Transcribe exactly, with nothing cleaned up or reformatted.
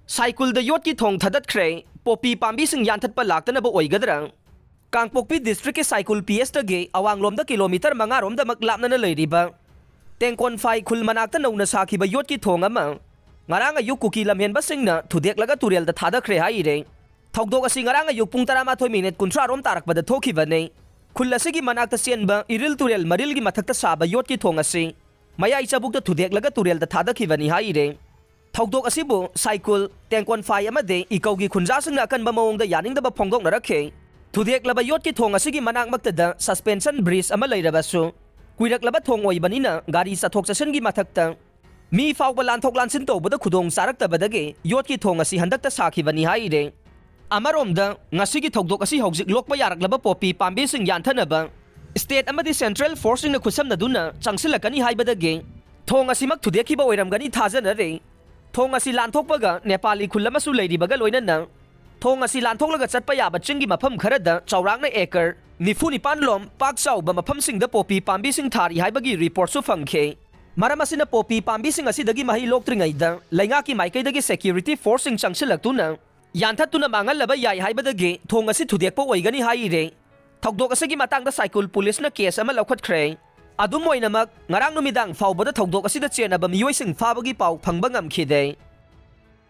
ꯁꯥꯏꯀꯨꯜꯗ ꯌꯣꯠꯀꯤ ꯊꯣꯡ ꯊꯥꯗꯠꯈ꯭ꯔꯦ꯫ ꯄꯣꯄꯤ ꯄꯥꯝꯕꯤꯁꯤꯡ ꯌꯥꯟꯊꯠꯄ ꯂꯥꯛꯇꯅꯕ ꯑꯣꯏꯒꯗ꯭ꯔꯥ? ꯀꯥꯡꯄꯣꯛꯄꯤ ꯗꯤꯁꯇ꯭ꯔꯤꯛꯀꯤ ꯁꯥꯏꯀꯨꯜ ꯄꯤ ꯑꯦꯁꯇꯒꯤ ꯑꯋꯥꯡꯂꯣꯝꯗ ꯀꯤꯂꯣꯃꯤꯇꯔ ꯃꯉꯥ ꯔꯣꯝꯗꯃꯛ ꯂꯥꯞꯅꯅ ꯂꯩꯔꯤꯕ ꯇꯦꯡꯀꯣꯟꯐꯥꯏ ꯈꯨꯜ ꯃꯅꯥꯛꯇ ꯅꯧꯅ ꯁꯥꯈꯤꯕ ꯌꯣꯠꯀꯤ ꯊꯣꯡ ꯑꯃ ꯉꯔꯥꯡ ꯑꯌꯨꯛ ꯀꯨꯀꯤ ꯂꯝꯍꯦꯟꯕꯁꯤꯡꯅ ꯊꯨꯗꯦꯛꯂꯒ ꯇꯨꯔꯦꯜꯗ ꯊꯥꯗꯈ꯭ꯔꯦ ꯍꯥꯏꯔꯦ꯫ ꯊꯧꯗꯣꯛ ꯑꯁꯤ ꯉꯔꯥꯡ ꯑꯌꯨꯛ ꯄꯨꯡ ꯇꯔꯥꯃꯥꯊꯣꯏ ꯃꯤꯅꯤꯠ ꯀꯨꯟꯊ꯭ꯔꯥ ꯔꯣꯝ ꯇꯥꯔꯛꯄꯗ ꯊꯣꯛꯈꯤꯕꯅꯤ꯫ ꯈꯨꯜ ꯑꯁꯤꯒꯤ ꯃꯅꯥꯛꯇ ꯆꯦꯟꯕ ꯏꯔꯤꯜ ꯇꯨꯔꯦꯜ ꯃꯔꯤꯜꯒꯤ ꯃꯊꯛꯇ ꯁꯥꯕ ꯌꯣꯠꯀꯤ ꯊꯣꯡ ꯑꯁꯤ ꯃꯌꯥꯏ ꯆꯕꯨꯛꯇ ꯊꯨꯗꯦꯛꯂꯒ ꯇꯨꯔꯦꯜꯗ ꯊꯥꯗꯈꯤꯕꯅꯤ ꯍꯥꯏꯔꯦ꯫ ꯊꯧꯗꯣꯛ ꯑꯁꯤꯕꯨ ꯁꯥꯏꯀꯨꯜ, ꯇꯦꯡꯀꯣꯟꯐꯥꯏ ꯑꯃꯗꯤ ꯏꯀꯧꯒꯤ ꯈꯨꯟꯖꯥꯁꯤꯡꯅ ꯑꯀꯟꯕ ꯃꯑꯣꯡꯗ ꯌꯥꯅꯤꯡꯗꯕ ꯐꯣꯡꯗꯣꯛꯅꯔꯛꯈꯤ꯫ ꯊꯨꯗꯦꯛꯂꯕ ꯌꯣꯠꯀꯤ ꯊꯣꯡ ꯑꯁꯤꯒꯤ ꯃꯅꯥꯛꯃꯛꯇꯗ ꯁꯁꯄꯦꯟꯁꯟ ꯕ꯭ꯔꯤꯖ ꯑꯃ ꯂꯩꯔꯕꯁꯨ, ꯀꯨꯏꯔꯛꯂꯕ ꯊꯣꯡ ꯑꯣꯏꯕꯅꯤꯅ ꯒꯥꯔꯤ ꯆꯠꯊꯣꯛ ꯆꯠꯁꯤꯟꯒꯤ ꯃꯊꯛꯇ ꯃꯤ ꯐꯥꯎꯕ ꯂꯥꯟꯊꯣꯛ ꯂꯥꯟꯁꯤꯟ ꯇꯧꯕꯗ ꯈꯨꯗꯣꯡ ꯆꯥꯔꯛꯇꯕꯗꯒꯤ ꯌꯣꯠꯀꯤ ꯊꯣꯡ ꯑꯁꯤ ꯍꯟꯗꯛꯇ ꯁꯥꯈꯤꯕꯅꯤ ꯍꯥꯏꯔꯦ꯫ ꯑꯃꯔꯣꯝꯗ, ꯉꯁꯤꯒꯤ ꯊꯧꯗꯣꯛ ꯑꯁꯤ ꯍꯧꯖꯤꯛ ꯂꯣꯛꯄ ꯌꯥꯔꯛꯂꯕ ꯄꯣꯄꯤ ꯄꯥꯝꯕꯤꯁꯤꯡ ꯌꯥꯟꯊꯅꯕ ꯁ꯭ꯇꯦꯠ ꯑꯃꯗꯤ ꯁꯦꯟꯇ꯭ꯔꯦꯜ ꯐꯣꯔꯁꯁꯤꯡꯅ ꯈꯨꯠꯁꯝꯅꯗꯨꯅ ꯆꯪꯁꯤꯜꯂꯛꯀꯅꯤ ꯍꯥꯏꯕꯗꯒꯤ ꯊꯣꯡ ꯑꯁꯤꯃꯛ ꯊꯨꯗꯦꯛꯈꯤꯕ ꯑꯣꯏꯔꯝꯒꯅꯤ ꯊꯥꯖꯅꯔꯦ꯫ ꯊꯣꯡ ꯑꯁꯤ ꯂꯥꯟꯊꯣꯛꯄꯒ ꯅꯦꯄꯥꯂꯤ ꯈꯨꯜ ꯑꯃꯁꯨ ꯂꯩꯔꯤꯕꯒ ꯂꯣꯏꯅꯅ ꯊꯣꯡ ꯑꯁꯤ ꯂꯥꯟꯊꯣꯛꯂꯒ ꯆꯠꯄ ꯌꯥꯕ ꯆꯤꯡꯒꯤ ꯃꯐꯝ ꯈꯔꯗ ꯆꯥꯎꯔꯥꯛꯅ ꯑꯦꯀꯔ ꯅꯤꯐꯨ ꯅꯤꯄꯥꯟ ꯂꯣꯝ ꯄꯥꯛ ꯆꯥꯎꯕ ꯃꯐꯝꯁꯤꯡꯗ ꯄꯣꯄꯤ ꯄꯥꯝꯕꯤꯁꯤꯡ ꯊꯥꯔꯤ ꯍꯥꯏꯕꯒꯤ ꯔꯤꯄꯣꯔꯠꯁꯨ ꯐꯪꯈꯤ꯫ ꯃꯔꯝ ꯑꯁꯤꯅ ꯄꯣꯄꯤ ꯄꯥꯝꯕꯤꯁꯤꯡ ꯑꯁꯤꯗꯒꯤ ꯃꯍꯩ ꯂꯣꯛꯇ꯭ꯔꯤꯉꯩꯗ ꯂꯩꯉꯥꯛꯀꯤ ꯃꯥꯏꯀꯩꯗꯒꯤ ꯁꯦꯀ꯭ꯌꯨꯔꯤꯇꯤ ꯐꯣꯔꯁꯁꯤꯡ ꯆꯪꯁꯤꯜꯂꯛꯇꯨꯅ ꯌꯥꯟꯊꯠꯇꯨꯅ ꯃꯥꯡꯍꯜꯂꯕ ꯌꯥꯏ ꯍꯥꯏꯕꯗꯒꯤ ꯊꯣꯡ ꯑꯁꯤ ꯊꯨꯗꯦꯛꯄ ꯑꯣꯏꯒꯅꯤ ꯍꯥꯏꯔꯦ꯫ ꯊꯧꯗꯣꯛ ꯑꯁꯤꯒꯤ ꯃꯇꯥꯡꯗ ꯁꯥꯏꯀꯨꯜ ꯄꯨꯂꯤꯁꯅ ꯀꯦꯁ ꯑꯃ ꯂꯧꯈꯠꯈ꯭ꯔꯦ꯫ ꯑꯗꯨꯝ ꯑꯣꯏꯅꯃꯛ, ꯉꯔꯥꯡ ꯅꯨꯃꯤꯗꯥꯡ ꯐꯥꯎꯕꯗ ꯊꯧꯗꯣꯛ ꯑꯁꯤꯗ ꯆꯦꯟꯅꯕ ꯃꯤꯑꯣꯏꯁꯤꯡ ꯐꯥꯕꯒꯤ ꯄꯥꯎ ꯐꯪꯕ ꯉꯝꯈꯤꯗꯦ꯫